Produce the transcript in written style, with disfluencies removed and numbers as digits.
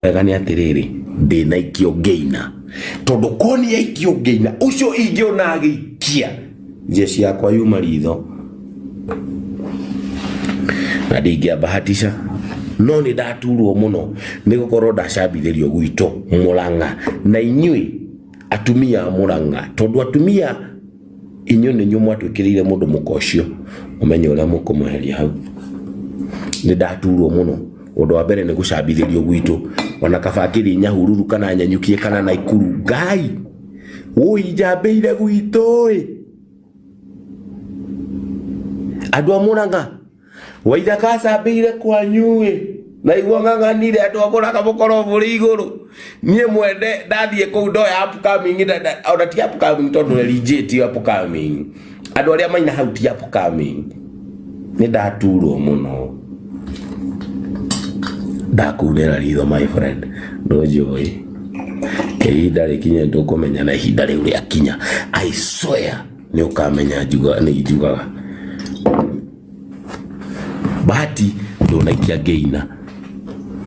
Wega nĩ atĩrĩrĩ, ndĩnaikio ngĩina, tondũ korwo nĩ aikio ngĩina, ũcio ingĩona agĩikia jeshi yakwa yuma ritho na ndingĩambahatisha. No nĩ ndaturwo mũno nĩ gũkorwo ndacambithĩrio gwitũ Mũrang'a na inyuĩ atumia a Mũrang'a, tondũ atumia inyuĩ nĩ inyuĩ mwatwĩkĩrĩire mũndũ mũka ũcio, mũmenye ũrĩa mũkũmweheria hau. Nĩ ndaturwo mũno. Ũndũ wa mbere nĩ gũcambithĩrio gwitũ, ona kaba ngĩthiĩ Nyahururu kana Nyanyukie kana Naikuru. Ngai wũi njambĩire gwitũ ĩ, andũ a Mũrang'a Waithaka acambĩire kwanyu ĩ, naigua ng'ang'anire andũ a Mũrang'a mũkorwo mũrĩ igũrũ. Niĩ mwene ndathiĩ kũu ndoya upcoming, ona ti upcoming tondũ legit ti upcoming. Andũ arĩa maina hau ti upcoming. Nĩ ndaturwo mũno. Ndakunĩra ritho my friend, ndũnjũĩ. Ihinda rĩkinye nĩ tũkũmenya na ihinda rĩu rĩakinya I swear nĩ ũkamenya njuga nĩ njugaga. Bahati ndũnaikia ngĩina.